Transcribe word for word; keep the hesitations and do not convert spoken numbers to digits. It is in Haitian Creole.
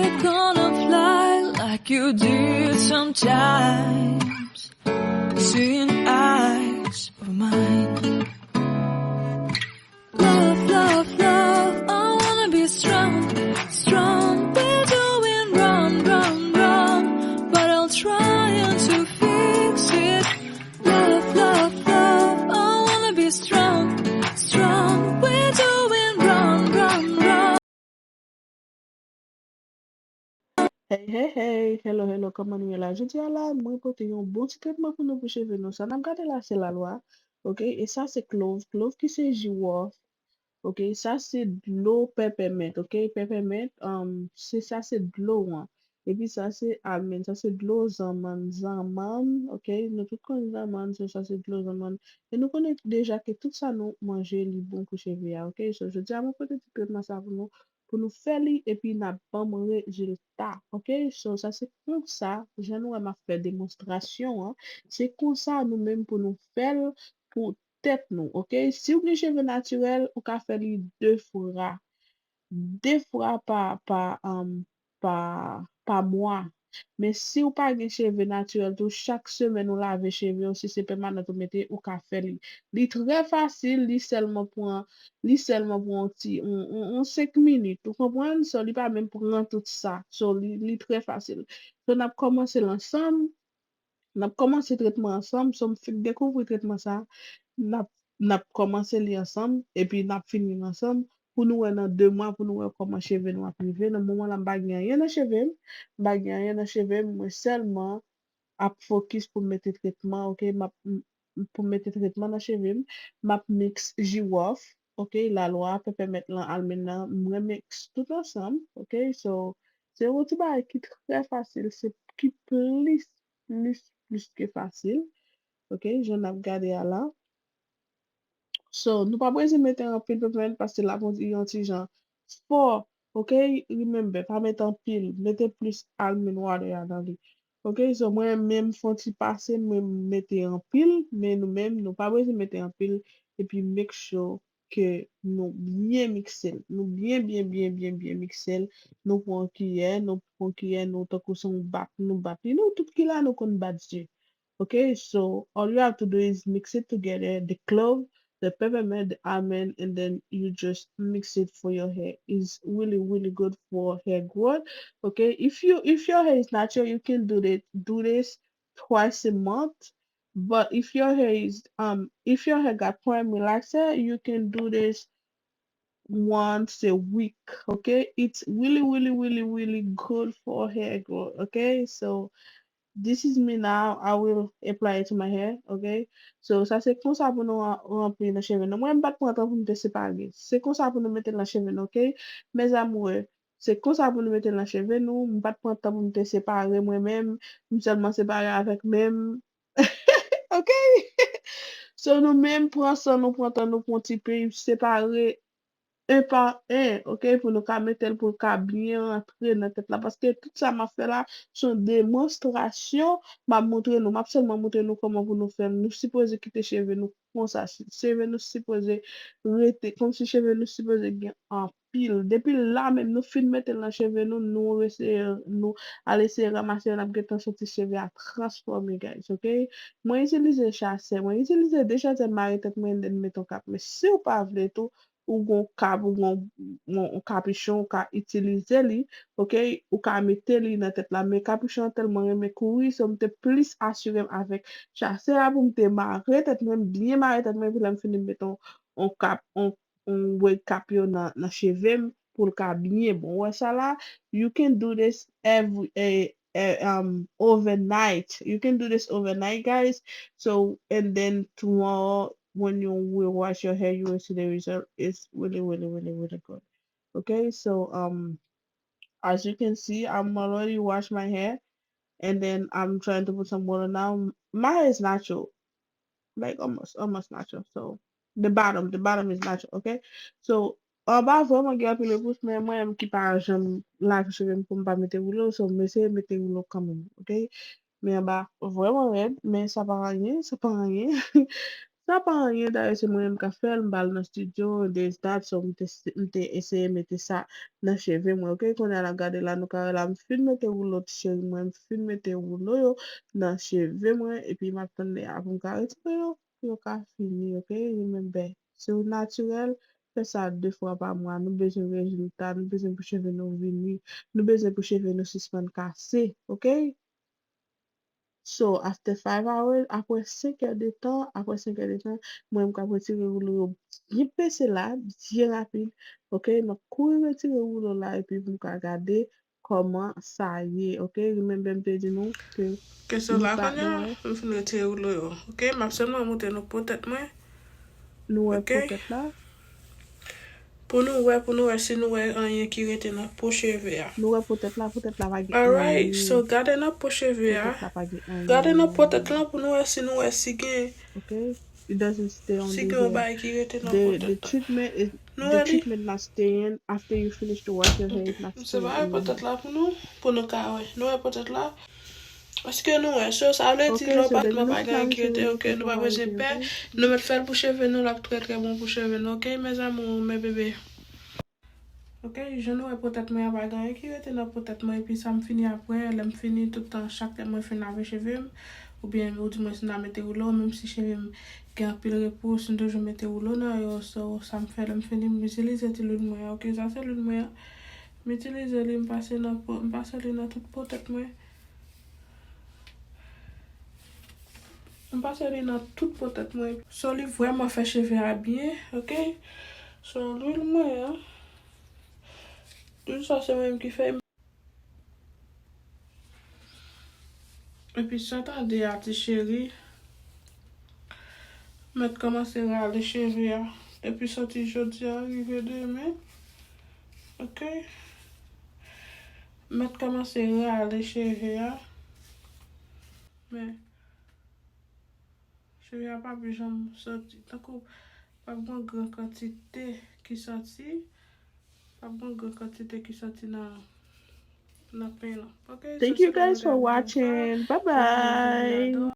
We're gonna fly like you did sometimes. Seeing eyes of mine. Love, love, love, I wanna be strong, strong. We're doing wrong, wrong, wrong, but I'm trying to fix it. Love, love, love, I wanna be strong, strong. We're doing wrong, wrong, wrong. Hey, hey, hey, hello, hello, kòman nou ye la? Jodi a la, mwen pote yon bon ti tretman pou nou pou cheve nou. Sa n ap gade la, se lalwa, ok? E sa se klov, klov ki se jiwòf, ok? Sa se dlo pèpèmèt, ok? Pèpèmèt, um, se sa se dlo an. Epi sa se almèn, sa se dlo zanmann, zanmann, ok? Nou tout konn zanmann, so sa se dlo zanmann. E nou konnen deja ke tout sa nou manje, li bon pou cheve a, ok? So, jodi a, mwen pote ti tretman sa pou nou, pou nou fè li, epi n ap ban m rezilta, ok? So, sa se konsa, jan nou wè m ap fè demonstrasyon an, se konsa nou menm pou nou fè l pou tèt nou, ok? Si w gen cheve natirèl, ou ka fè li de fwa, de fwa pa, pa, um, pa, pa mwa. Men si w pa gen cheve natirèl tou, chak semèn ou lave cheve w, si se pèmanant ou mete, ou ka fè li. Li trè fasil, li sèlman pran, li sèlman pran yon ti, yon, yon, yon senk minit, ou konprann? So, li pa menm pran tout sa. So, li, li trè fasil. So, n ap kòmanse l ansanm. N ap kòmanse tretman ansanm. So, m fin dekouvri tretman sa. N ap, n ap kòmanse li ansanm, epi n ap fini l ansanm. Pou nou wè nan de mwa, pou nou wè kòman cheve nou ap rive. Nan moman la, m pa gen anyen nan cheve m. M pa gen anyen nan cheve m. Mwen sèlman ap fokis pou m mete tretman, ok? M ap, m, pou m mete tretman nan cheve m. M ap miks jiwòf, ok? Lalwa, pèpèmèt lan, almèn nan. Mwen miks tout ansanm, ok? So, se yon ti bagay ki trè fasil, se ki plis, plis, plis ke fasil. Ok, jan n ap gade a la. So, nou pa bezwen mete anpil peppermint paske l ap yon ti, yon ti jan fò. Ok, remember, pa mete anpil, mete plis almond water a nan li. Ok, so mwen menm fè yon ti pase, mwen mete anpil, men nou menm, nou pa bezwen mete anpil, epi make sure ke nou byen mikse l. Nou byen, byen, byen, byen, byen mikse l. Nou pran yon kiyè, nou pran yon kiyè, nou tankou se yon bat, nou bat li. Nou tout ki la, nou konn bat je. Okay, so all you have to do is mix it together, the clove, the peppermint, the almond, and then you just mix it for your hair. It's really, really good for hair growth. Okay, if you, if your hair is natural, you can do this, do this twice a month. But if your hair is, um, if your hair got prime relaxer, you can do this once a week. Okay, it's really, really, really, really good for hair growth. Okay, so this is me now. I will apply it to my hair. Okay, so sa se konsa pou nou ran-, ranpli nan cheve nou. Mwen, m pa t pran tan pou m te separe. Se konsa pou nou mete l nan cheve nou, okay? Mes amours, se konsa pou nou mete l nan cheve nou. M pa t pran tan pou m te separe mwen menm. M sèlman separe avèk men m. Ok? So, nou menm pran san nou, pran tan nou, pran ti pey, separe en pa en, ok? Pou nou ka mete l, pou l ka byen rantre nan tèt la. Paske tout sa m ap fè la, se yon demonstrasyon m ap montre nou. M ap sèlman montre nou kòman pou nou fè l. Nou sipoze kite cheve nou konsa. Cheve nou sipoze rete, kòmsi cheve nou sipoze gen anpil. Depi la menm, nou fin mete l nan cheve nou, nou eseye, nou al eseye ranmase yo, n ap gentan santi cheve a transfòme, guys, ok? Mwen itilize chasè, mwen itilize de chasè, m mare tèt mwen, and then m mete yon kap. Men si w pa vle tou, ou gon kap, ou gon, gon, yon kapichon, ou ka itilize li, ok? Ou ka mete li nan tèt la, men kapichon an tèlman renmen kouri, so m te plis asire m avèk chasè a pou m te mare tèt mwen, byen mare tèt mwen, epi lè m fini m mete yon, yon kap, yon, yon wig kap yo nan, nan cheve m pou l ka byen bon. Ou wè sa la? You can do this every, eh, eh, um, overnight. You can do this overnight, guys. So, and then tomorrow, when you will wash your hair, you will see the result. It's really, really, really, really good. Okay, so, um, as you can see, I'm already wash my hair, and then I'm trying to put some water now. My hair is natural, like, almost, almost natural. So, the bottom, the bottom is natural, okay? So, anba vrèman gen anpil repous, men mwen menm ki pa janm lave cheve m pou m pa mete woulo, so m eseye mete woulo kanmenm, ok? Men anba vrèman rèd, men sa pa anyen, sa pa anyen. Sa pa anyen, dayè se mwen menm k ap fè l, m pa al nan studio, this, that, so m te, m te eseye mete sa nan cheve mwen, ok? Kounye a la, gade la, nou ka wè la, m fin mete woulo ti cheri mwen, m fin mete woulo yo nan cheve mwen, epi m ap tann lè a pou m ka retire yo, pou yo ka fini, ok? Remember, si w natirèl, fè sa de fwa pa mwa. Nou bezwen rezilta, nou bezwen pou cheve nou vini, nou bezwen pou cheve nou sispann kase, ok? So, after five hours, apre senk è de tan, apre senk è de tan, mwen, m ka retire woulo yo byen pese la, byen rapid. Ok, m ap kouri retire woulo la, epi pou m ka gade kòman sa ye. Ok, remember m te di nou ke... Kesyon la, kounye a, m fin retire woulo yo. Ok, m ap sèlman montre nou po tèt mwen. Nou wè po tèt la? Pou nou wè, pou nou wè si nou wè anyen ki rete nan po cheve a. Nou wè po tèt la, po tèt la pa gen anyen. Alright, so gade nan po cheve a. Po tèt la pa gen anyen. Gade nan po tèt la pou nou wè si nou wè si gen... Ok. It doesn't stay on the hair. Si gen yon bagay ki rete nan po tèt la. The treatment is, the treatment not staying after you finish to wash your hair, it not staying on the hair. Se pa po tèt la pou nou, pou nou ka wè. Nou wè po tèt la? Èske nou wè? So, sa vle di lè w bat mwen pa gen anyen ki rete, ok, nou pa bezwen pè. Nou mèt fè l pou cheve nou, l ap trè, trè bon pou cheve nou, ok, mes amours, mes bébés. Ok, jan nou wè po tèt mwen an pa gen anyen ki rete nan po tèt mwen, epi sa m fini apre, lè m fini, tout tan, chak lè mwen fin lave cheve m, oubyen, ou di mwen si m ta mete woulo, menm si cheve m gen anpil repo, si m toujou mete woulo nan yo, so, sa m fè, lè m fini, m itilize ti lwil mwen an, ok, sa se lwil mwen an, m itilize li, m pase nan po, m pase li nan tout po tèt mwen. M pase li nan tout po tèt mwen. So, li vrèman fè cheve a byen, ok? So, lwil mwen an, lwil sa se mwen menm ki fè. Epi sa tande a, ti cheri. Mèt kòmanse rale cheve a. Depi soti jodi a, rive demen. Ok? Mèt kòmanse rale cheve a. Men, cheve a p ap janm soti. Tankou p ap gen yon gran kantite ki soti. P ap gen yon gran kantite ki soti nan, nan pen lan. Ok, so se sa mwen te ap di nou sa. Thank you guys for watching. Bye bye.